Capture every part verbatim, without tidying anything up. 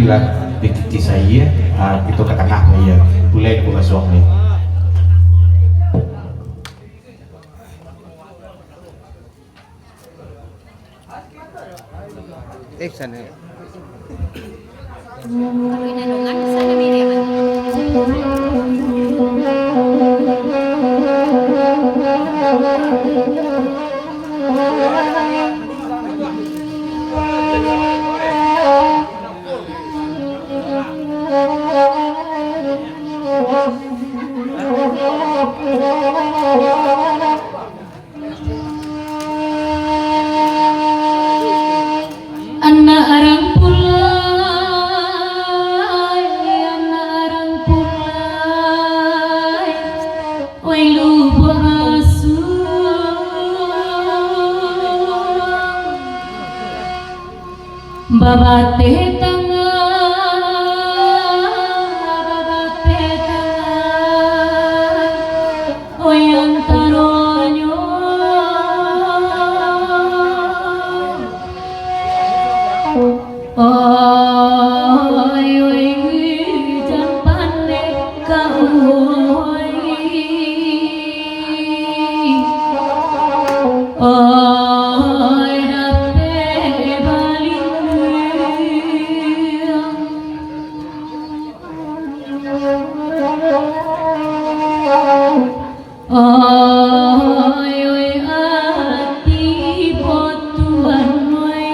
Lah, di titi saya, ah, kito ka tangah, ya. Pulai di bunga suang ni. Eh, sana. Anak arang pulai, anak arang pulai, oi lubuak asuang. Babateh tangan, babateh tangan, oi antaronyo. Oi, oi, jan pandeka, oi. Oi, dapek baliang. Oi, oi, ati botuan, oi.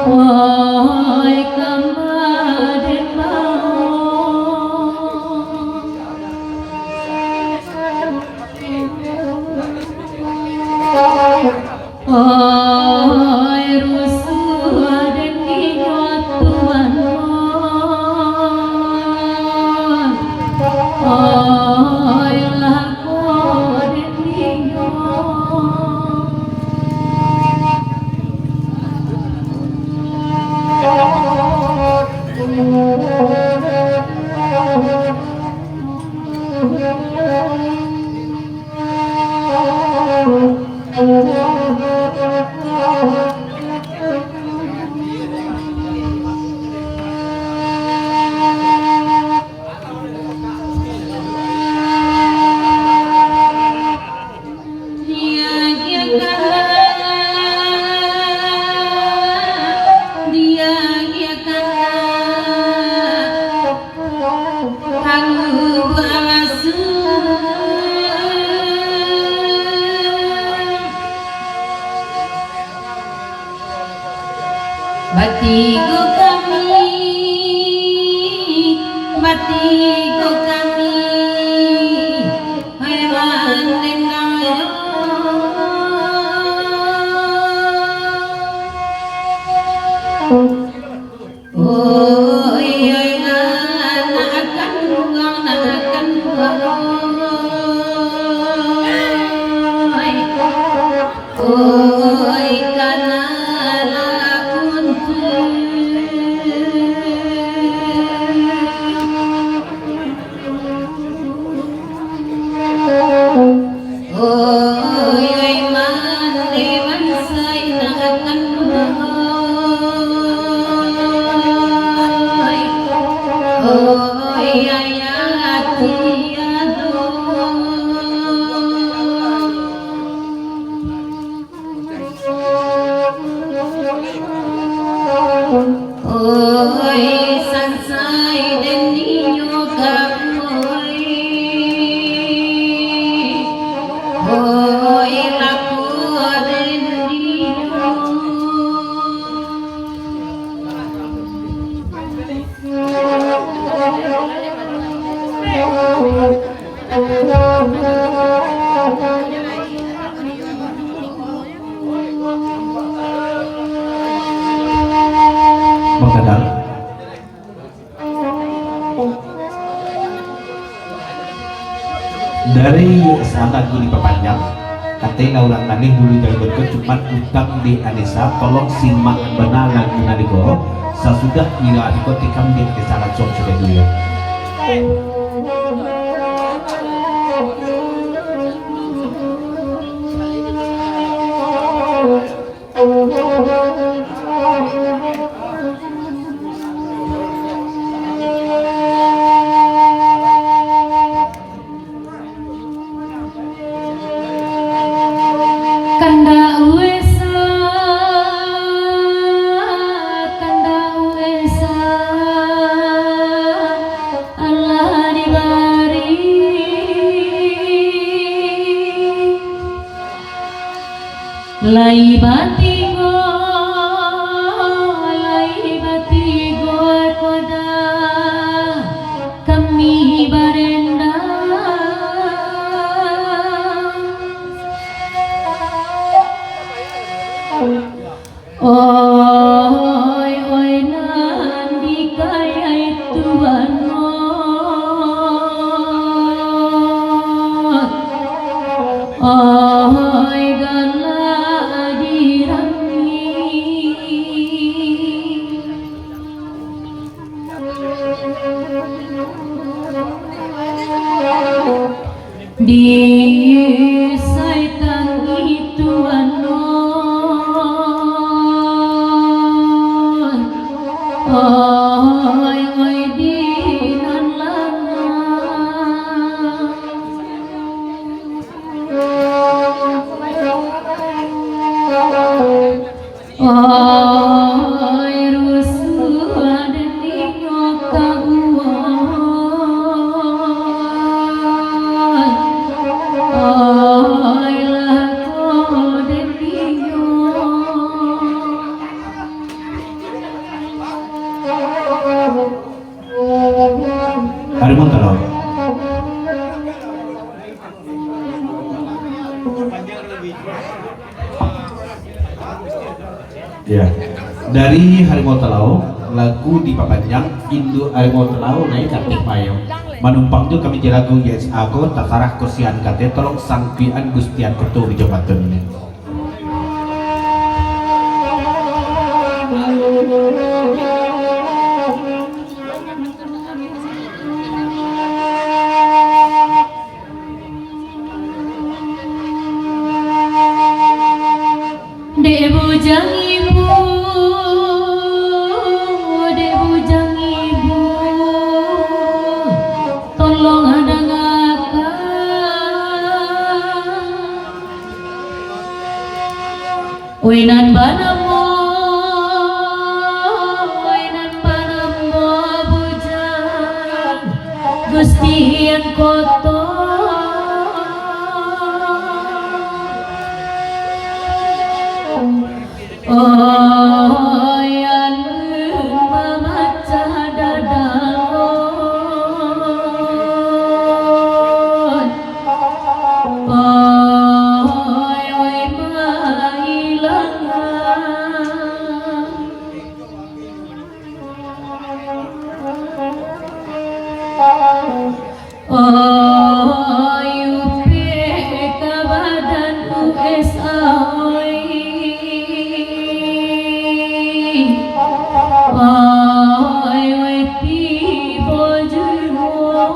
Oi, kama den bao. Oi, rusuah den inyo tuan. Oi, lako den inyo. Batigo kami, batigo kami, hewan dendayo. Oi, oi, anak kanduang, anak kanduang, oi. Oi, kanalah untuak. Oi, oi, mande mansai nak akan, oi, oi, ayah tiado. Oi, sansai den inyo ka oi. Oi, lako den inyo. Manggadang. Dari sana lagu dipapanjang, katanya urang ngalih bulu jalan berikut, cuman utang di Anissa, tolong simak bana lagu nan dibawa, sasudah iyo abih ko tikam di Anissa langsung sudah dulu ya. Tigo, lai batigo koda kami barendang. Oi, oi, nan dikayai Tuan, oi, galak dirami. Di saitan itu anon, oi, oi, di nan lama. Oi, rusuah den dinyo ka uwoi. Oi, lako den dinyo. Harimau Talaut. Ya. Dari Harimau Talaut, lagu dipapanjang, induak Harimau Talaut naiak ka ateh payung. Manumpang jo kami jo lagu G S A ko, tasarah ko sian kato, tolong sangkuikan Gustian Koto di jambatan ini. Dek bujang ibu, dek bujang ibu, tolong dangakan. Oi nan banamo, oi nan banamo bujang Gustian Koto. Oi, alun mamacah dada lo. Oi, oi, mailangan. Oi, upek ka badan U S A, oi. Oi, oi, tibo juo.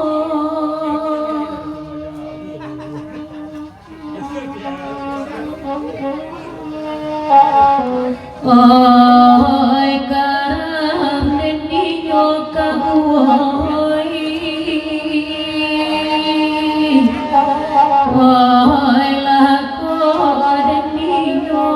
Oi, karam den dinyo ka uwoi. Oi, lako den dinyo.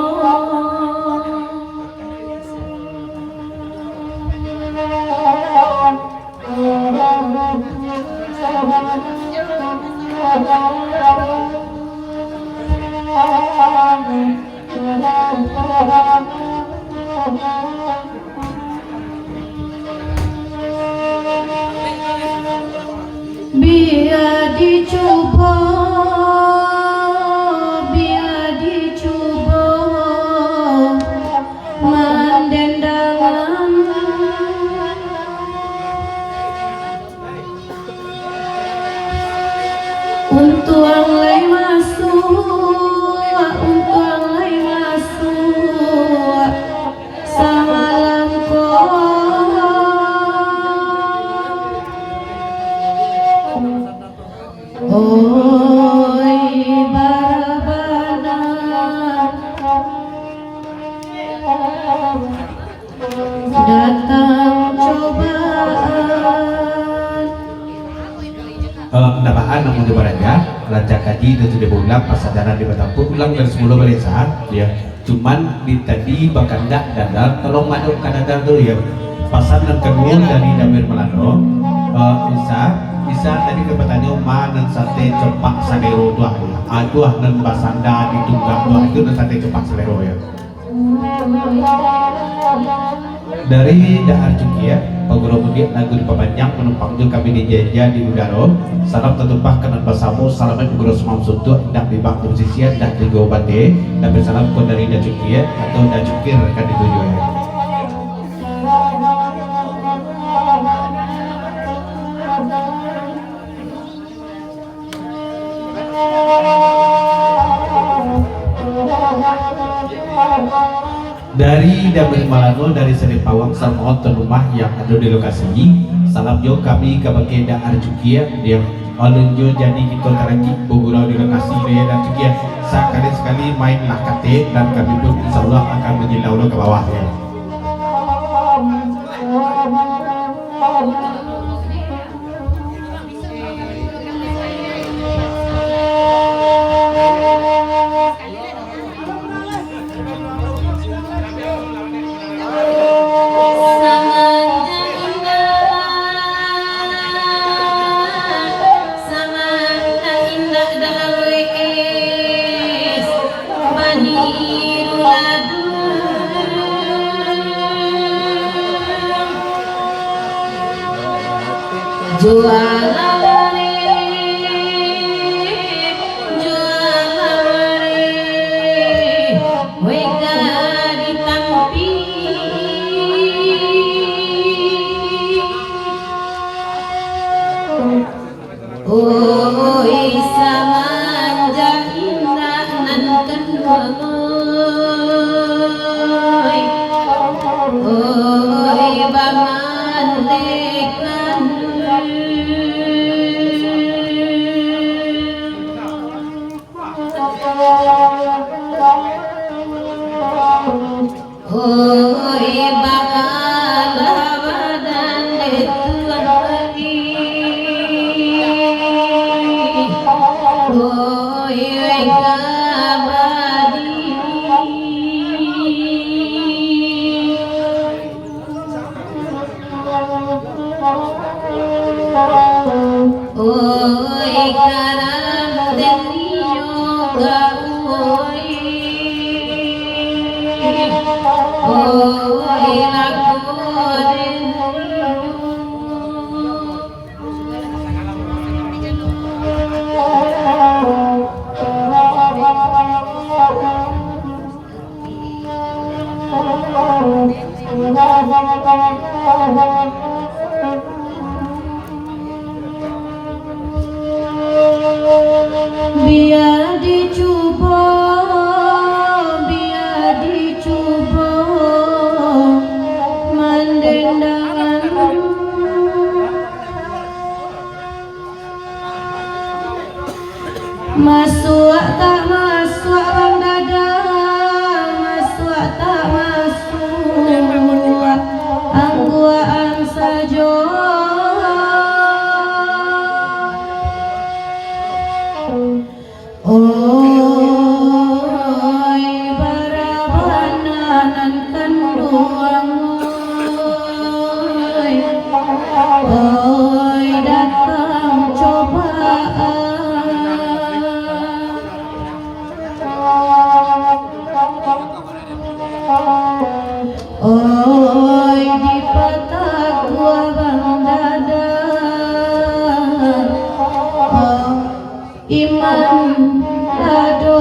Bia dicubo, bia dicubo mandendangan. Untuang lai masuak, untuang lai masuak samalam ko. Oi, bara bana datang cobaan. Eh, ndak baa, namun di baraja, rancak kaji itu sudah baulang, pasadaran di batampuak, ulang dari semula baliak sahat, ya. Cuman di tadi bakandak dadar, tolong madok ka dadar tu, ya. Pasan nan kaduo dari Damir Malando, eh, Isa, Isa tadi ka batanyo, ma nan sate copak salero tu ah, ya. Ah, tu ah nan basanda di tunggak tu ah, itu nan sate copak salero, ya. Dari Daar Cukia, paguro mudiak lagu dipapanjang, manumpang jo kami di janja di udaro. Salam tatumpah ka nan basamo, salamaik baguro sumam suntuak, indak bibak di basisian, indak tigo bate, tapi salam ko dari Daar Cukia atau Daar Cukir ka dituju. Dari Damri Malano, dari Seri Pawang, samohon tuan rumah yang ado di lokasi, salam jo kami kabake Daar Cukia, yang alun jo jadi kito tarangkik bagurau di lokasi, Daar Cukia. Sakali-sakali main lah katek, dan kami pun insya Allah akan manyilau lo ka bawah, ya. Maniru ladun. Jualah bareh, jualah bareh, wega di tampi. Oi, samanjak indak nan kanduang, oi, oi, bamandekan. Oi, bakalah badan dek Tuan Rabi. Oi, kabadi. Oi, karam den iyo ka oi. Oi, laku den iyo. Bia dicubo, bia dicubo, mandendangan. Masuak tak masuak, Bang Dadang, masuak tak masuak, angguaan sajo. Oi, barabana nan kanduang, oi, oi, datang cobaan. Oi, dipatakuah Bang Dadang, oi, iman ado.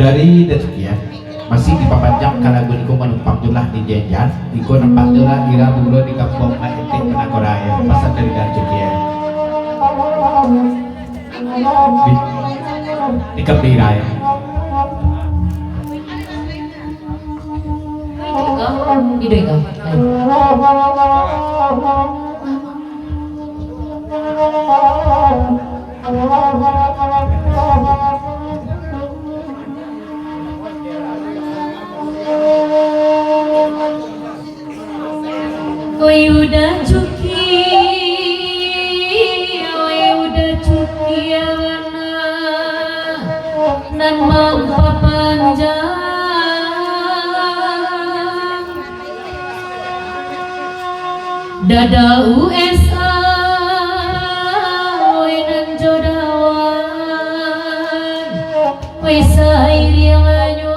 Dari Dacukian, masih dipapanjang ka lagu niko, manumpang julah di jenjan. Iko nampak julah ira bulo di kampuang Etek Penakora, ya, pasan dari Dacukian. Di, di kampuang ira, ya. Ido iko. Oi udah cuki, oi udah cuki, anak nan mampapanjang. Dada U S A, oi nan jo dawan, oi sairiangnyo.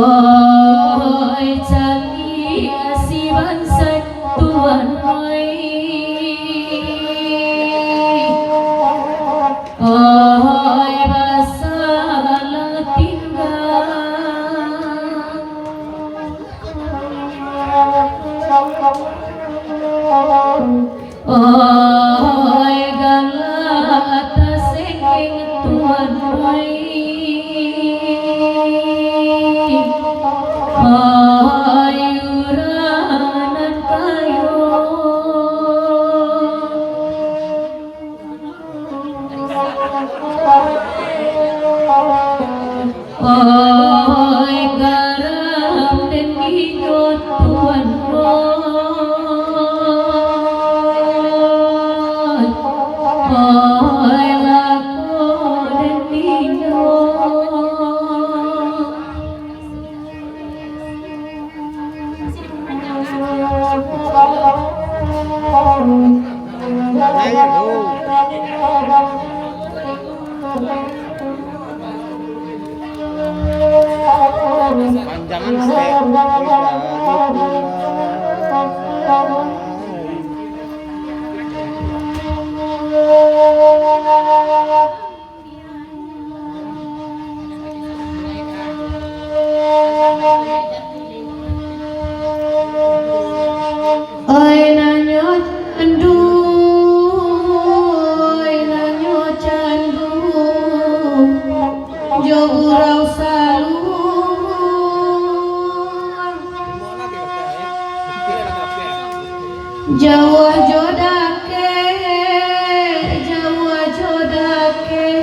Oi, caliak si bansaik tuan, oi. Oi, basalah tingga. Oi, galak tasengkeng tuan, oi. Oi, urang nan kayo. Oi, karam den inyo tuan, oi. Oi, lako den inyo. Panjangan step. Oi, nan nyo candu, oi, nan nyo candu, jo gurau saluang. Jauah jo dakek, jauah jo dakek,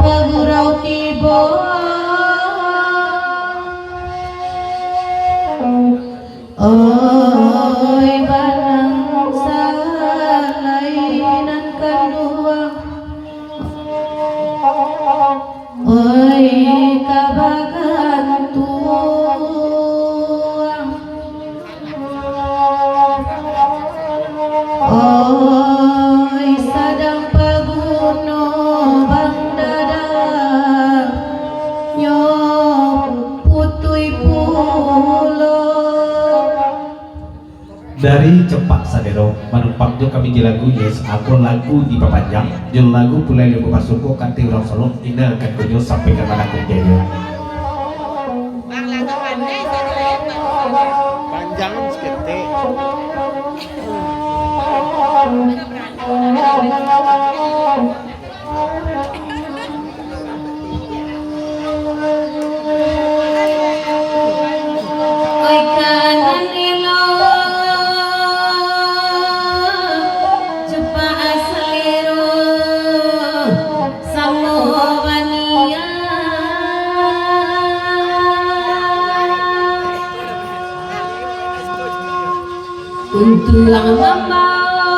pagurau tibo. Oi, banang salai nan kanduang. Oi, ka bagantuang. Oi, sadang paguno bang dadang, nyo putuih pulo. Dari Cepak Sadero, manumpang jo kami jo lagu, yes, ako lagu dipapanjang, jo lagu Pulai Limbo Basuko, kanti urang Solok, ina kan kunyo sampaikan manakuk jaya. Panjang saketek. Oi, kanan elok, cepak salero, samo banian. Untuang mambao,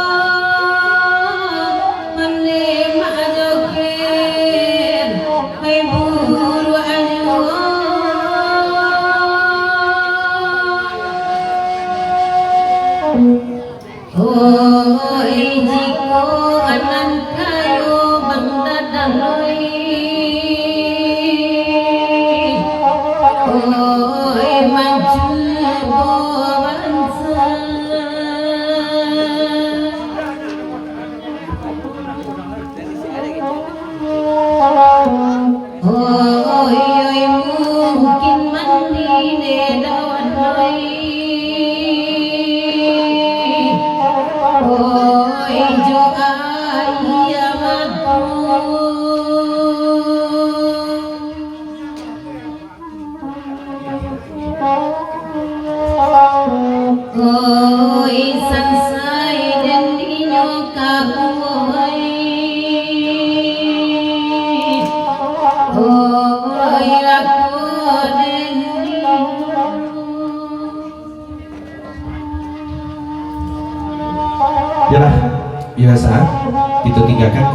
pandai mak joget, hai buruak ayuang. Oi, jikok nan kayo bang dadang, oi. Oi, mancubo bansa. Oi, oi, mungkin mandi ne dawan, oi. Oi, jo aia matu. Oi, sansai den dinyo kabuai. Oi, lako den dinyo. Yalah, biasa, kita tinggalkan